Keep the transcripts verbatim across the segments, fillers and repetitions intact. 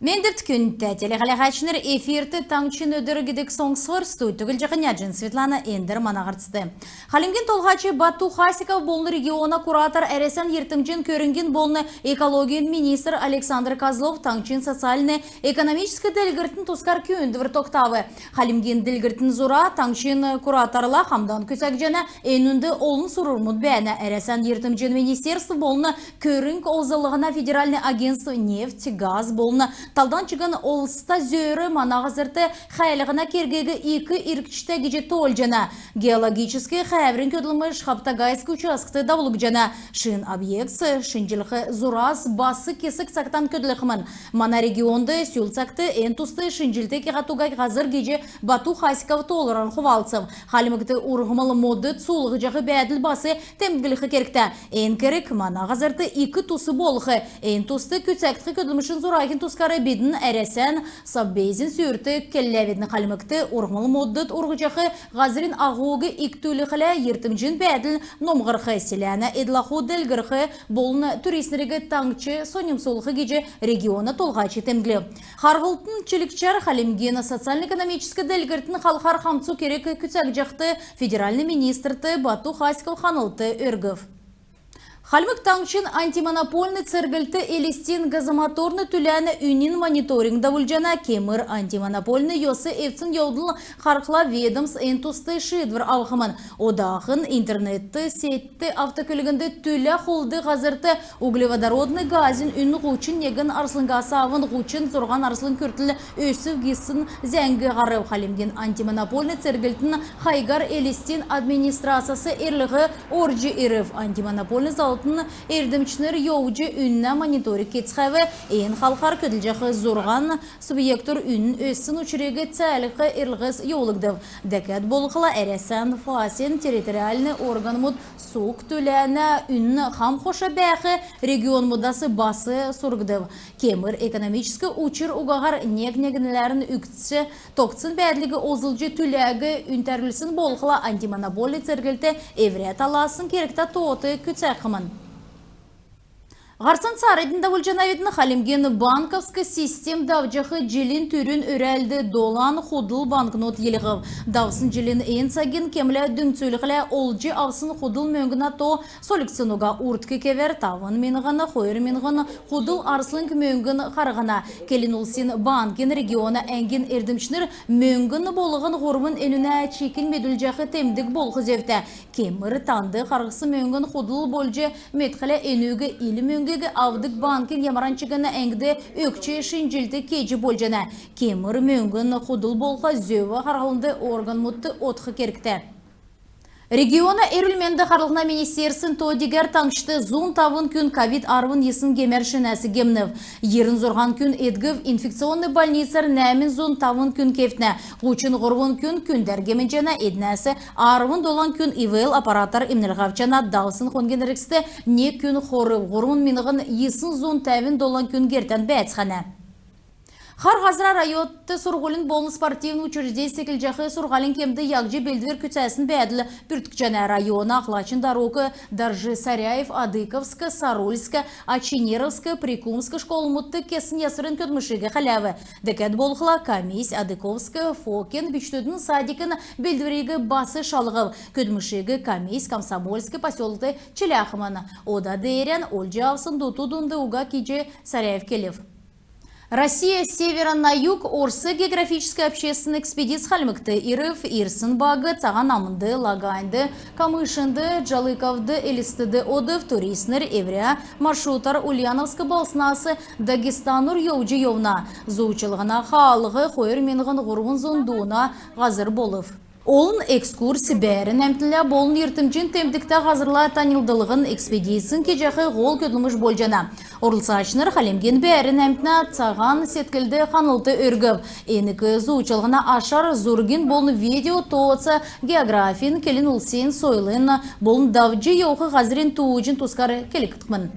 Мендвт, күндтә телехәләһәчнр! Эфирт «Таңһчин өдр» гидг соңсхвр. Студьд Түглҗәхнә Җин Светлана. Эндр мана һарцд. Хальмгин Толһач Бату Хасиков болн региона куратор Әрәсән йиртмҗин көрңгин болн экологин министр Александр Козлов таңһчин социальн-экономическ делгрлтин тускар күүндвр тогтав. Хальмгин делгрлтин зура таңһчин кураторла хамдан күцәгдҗәнә, энүнд олн сурврмуд бәәнә. Әрәсән йиртмҗин министерств болн көрңг олзллһна федеральн агентств нефть, газ болн талдан чигн олзта зөөр мана һазрт хәәлһнә кергиг ик иргчтә гиҗ тоолҗана. Геологическ хәәврин көдлмш Хаптагайск участкт давулгдҗана. Шин объектс шинҗлх зурас бас кесг цагтан көдлхмн. Мана регионд сүл цагт эн туст шинҗлт кеһәд уга һазр гиҗ Бату Хасиков тоолвран хувалцв. Хальмгт урһмл модд суулһҗах бәәдл бас темдглх кергтә. Эн керг мана һазрт ик тус болх. Эн туст күцәгдх көдлмшин зураһин тускар бидн Әрәсән Совбезин сүүрт келләвидн. Хальмгт урһмл модд урһҗах һазрин аһуг икдүлхлә, йиртмҗин бәәдл номһрх, селәнә эдл-аху делгрх болн туристнриг таңһчд соньмсулх гиҗ региона толһач темдглв. Харһлтын чилгчәр Хальмгин социальн-экономическ делгрлтин халхар хамцу керг күцәгдҗәхд федеральн министрт Бату Хасиков ханлт өргв. Хальмг Таңһчин антимонопольн церглт Элстин газомоторн түләнә үнин мониторинг давулҗана. Кемр антимонопольн йос эвдсн йовдл харһхла, ведомств эн туст шиидвр авхмн. Одахн интернетд сетьд автокөлгнд түлә хулд һазрт углеводородн газин үн һучн негн арслңгас авн һучн зурһан арслң күртл өсв гисн зәңг һарв. Хальмгин антимонопольн церглтин хайгар Элстин администрацяс эрлһ орҗ ирв. Антимонопольн заллтын эрдмчнр йовҗ үннә мониторинг кецхәв. Эн халхар көдлҗәх зурһан субъектур үнн өссн учриг цәәлһх эрлһс йовулгдв. Дәкәд болхла, Әрәсән ФАС-ин территориальн органмуд цуг түләнә үнн хам-хоша бәәх регионмудас бас сурһгдв. Кемр экономическ учр угаһар нег-негнләрн үгцҗ, тогтсн бәәдлиг олзлҗ түләг үнтәрүлсн болхла, антимонопольн церглт эврә таласн кергтә тоот күцәхмн. Һарцан цааранднь давулҗанавидн. Хальмгин банковск систем давҗах җилин түрүн өрәлд долан худл банкнот йилһв. Давсн җилин эн цагин кемлә дүңцүлхлә, олҗ авсн худл мөңгнә то сольгдсн уга. Урдк кевәр тавн миңһн, хойр миңһн худл арслң мөңгн харһна. Келн улсин банкин региона әңгин эрдмчнр мөңгн болһн һурвн энүнә чикинь медүлҗәх темдг болх зөвтә. Кемр танд харһсн мөңгн худл болҗ медхлә, энүг ил мөңгиг авдг банкин ямаран чигн әңгд өгч шинҗлт кеҗ болҗана. Кемр мөңгн худл болхла, зөв харслһна органмудт одх кергтә. Региона эрүл-менд харлһна министерствин то-дигәр таңһчд зун тавн күн ковид арвн йисн гемәр шинәс гемнв. Йирн зурһан күн эдгв. Инфекционн больницар нәәмн зун тавн күн кевтнә. Һучн һурвн күн күндәр гемнҗәнә, эднәс арвн долан күн ИВЛ аппаратар эмнлһ авчана. Давсн хонгин эргцд нег күн хорв. Һурвн миңһн йисн зун тәвн долан күн гертән бәәцхәнә. Хар Һазра районд сурһулин болн спортивн учреждень секлҗәх сурһулин кемд яһҗ белдвр күцәсн бәәдл бүрткҗәнә. Района ахлачин дарук Доржи Саряев Адыковск, Сарульск, Ачинеровск, Прикумск школмудт кесн ясврин көдлмшиг хәләв. Дәкәд болхла, комисс Адыковск ФОК-ин бичкдүдин садикин белдвриг бас шалһв. Көдлмшиг комисс Комсомольск поселкд чиләхмн. Ода деерән олҗ авсн дуту-дунд уга гиҗ Саряев келв. «Россия с севера на юг» Орс географическ обществин экспедиц Хальмгт ирв. Ирсн баг Цаһан Амнд, Лаганьд, Камышинд, Джалыковд, Элстд одв. Туристнр эврә маршрутар Ульяновск балһснас Дагестанур йовҗ йовна. Зуульчллһна хаалһ хойр миңһн һурвн зун дууна һазр болв. Олн экскурс, бәәрн әмтнлә болн йиртмҗин темдгтә һазрла таньлдлһн экспедицин кеҗәх һол көдлмш болҗана. Орлцачнр Хальмгин бәәрн әмтнә цаһан седклд ханлт өргв. Эн ик зуульчллһна ашар зургин болн видео тооца географин, келн улсин, сойлын болн давҗ йовх һазрин тууҗин тускар келгдхмн.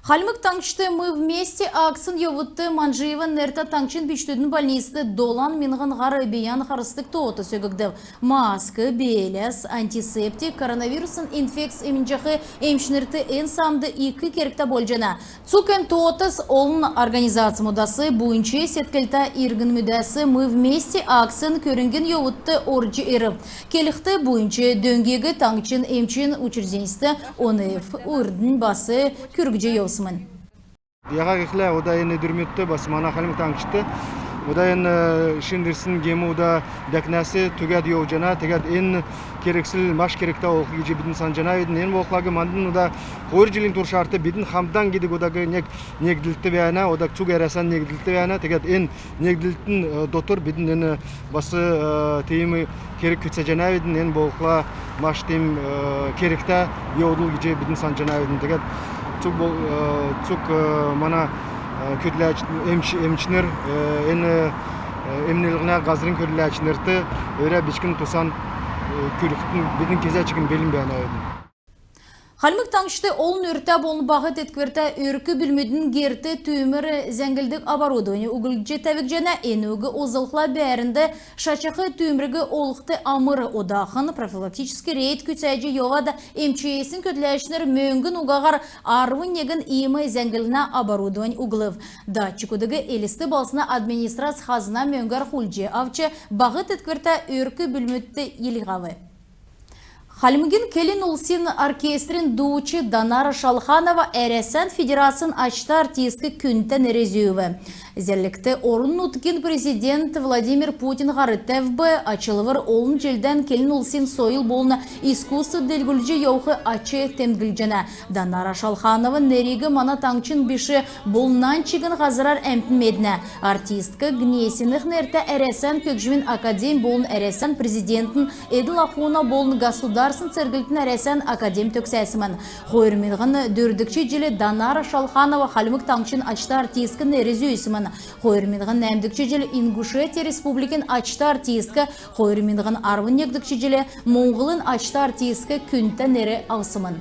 Хальмг Таңһчд «Мы вместе» акцин йовудт Манҗиеван нертә таңһчин бичкдүдин больницд долан миңһн һар бийән харсдг тоот өггдв. Маск, бееләс, антисептик, коронавирусн инфекц эмнҗәх эмчнрт эн саамд ик кергтә болҗана. Цуг эн тоот олн организацмудас, буйнч седклтә иргнмүдәс «Мы вместе» акцин көрңгин йовудт орҗ ирв. Келхд, буйнч дөңгиг таңһчин эмчин учрежденьст ОНФ урднь бас күргҗ йовсмн. Яһад гихлә, ода эн өдрмүдт бас мана Хальмг Таңһчд ода эн, э, шин ирсн гем ода дәкнәс түгәд йовҗана. Тегәд эн кергсл маш кергтә болх гиҗ бидн санҗанавидн. Эн болхла мадн ода хойр җилин туршарт бидн хамдан гидг ода нег негдлт бәәнә, ода цуг Әрәсән негдлт бәәнә. Тегәд эн негдлтин, э, дотр бидн эн бас, э, тиим керг күцәҗәнәвидн. Эн болхла маш тиим, э, кергтә йовдл гиҗ бидн санҗанавидн. Тегәд цуг бол, э, цуг, э, мана, э, көдләч, эмч-, эмчнр, э, эн, э, эмнлһнә һазрин көдләчнрт өрә бичкн тусан, э, күргхд бидн кезә чигн белн бәәнәвидн. Хальмг Таңһчд олн үртә болн баһ тетквртә өрк-бүлмүдин герт түүмр зәңглдг оборудовань углҗ тәвгдҗәнә. Энүг олзлхла, бәәрнд шатҗах түүмриг олхд амр. Одахн профилактическ рейд күцәҗ йовад, МЧС-ин көдләчнр мөңгн угаһар арвн негн иим зәңгллһнә оборудовань углв. Датчикудыг Элст балһсна администрац хазна мөңгәр хулдҗ авч, баһ тетквртә өрк-бүлмүдт йилһв. Хальмгин келн улсин оркестрин дууч Данара Шалханова Әрәсән Федерацин ачта артистк күндтә нер зүүв. Зәрлгт орн-нутгин президент Владимир Путин һар тәвв. Ачлвр олн җилдән келн улсин сойл болн искусств делгрүлҗ йовх ач темдглҗәнә. Данара Шалханован нериг мана таңһчин биш, болн нань чигн һазрар әмтн меднә. Артистк Гнесиных нертә Әрәсән көгҗмин академь болн Әрәсән президентин эдл-ахуна болн государственн церглтин Әрәсән академь төгсәсмн. Хойр миңһн дөрвдгч җил Данара Шалханова Хальмг Таңһчин ачта артистк нер зүүсмн. Хойр миңһн нәәмдгч җил Ингушетия Республикин ачта артистк, хойр миңһн арвн негдгч җил Моңһлын ачта артистк күндтә нер авсмн.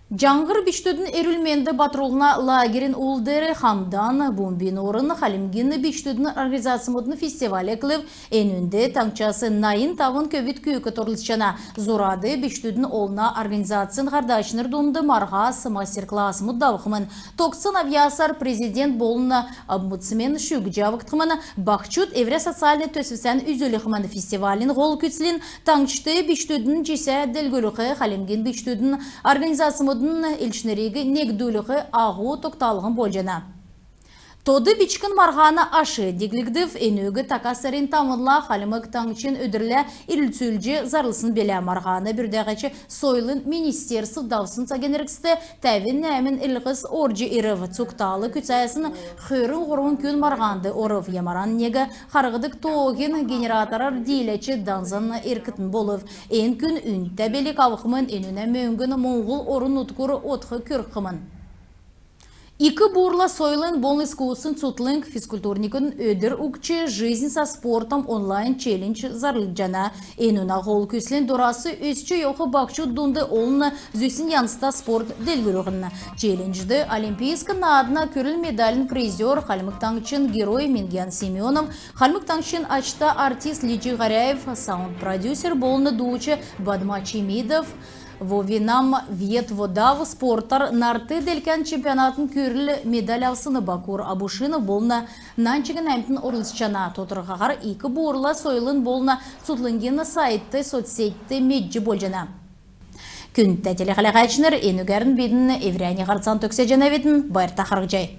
«Җаңһр» бичкдүдин эрүл-менд батрулһна лагерин ул деер «Хамдан бумбин орн» хальмгин бичкдүдин организацмудын фестиваль эклв. Энүнд таңһчас найн тавн көвүд-күүкд орлцҗана. Зурад бичкдүдин олна организацин һардачнр дунд марһас, мастер-классмуд давхмн. Тогтсн авъясар президент болн омбудсмен шүүҗ авгдхмн. Баһчуд эврә социальн төсвсән үзүлхмн. Фестивалин һол күцлнь таңһчд бичкдүдин җисә делгрүлх, хальмгин бичкдүдин организацмудын элчнриг негдүлх аһу тогталһн болҗана. «Тод бичкн» марһана аш диглгдв. Энүг така сарин тавнла Хальмг Таңһчин өдрлә ирлцүлҗ зарлсн билә. Марһана бүрдәгч сойлын министерств давсн цагин эргцд тәвн нәәмн эрлһс орҗ ирв. Цуг тал күцәсн хөрн һурвн күн марһанд орв. Ямаран нег харһдг тоогин генераторар дииләч Данзан Эрктн болв. Эн күн үнтә белг авхмн, энүнә мөңгн Моңһл орн-нутгур одх күрхмн. Ик Буурла сойлын болн искусствин цутхлң физкультурникүд өдр угтҗ «Жизнь со спортом» онлайн челлендж зарлҗана. Энүнә һол күслнь дорас өсч йовх баһчуд дунд олн зүсн янзта спорт делгрүллһн. Челленджд олимпийск наадна күрл медалин призер, Хальмг Таңһчин Герой Мингиян Семенов, Хальмг Таңһчин ачта артист Лиҗ Һаряев, саунд-продюсер болн дууч Бадма Чемидов, Вовинам Вьет Во Дав спортар нарт делкән чемпионатын күрл медаль авсн Бакур Абушинов болн нань чигн әмтн орлцҗана. Тодрхаһар Ик Буурла сойлын болн цутхлңгин сайтд, соцсетьд медҗ болҗана. Күндтә телехәләһәчнр, энүгәрн бидн эврәннь һарцан төгсәҗәнәвидн. Байрта харһцхай.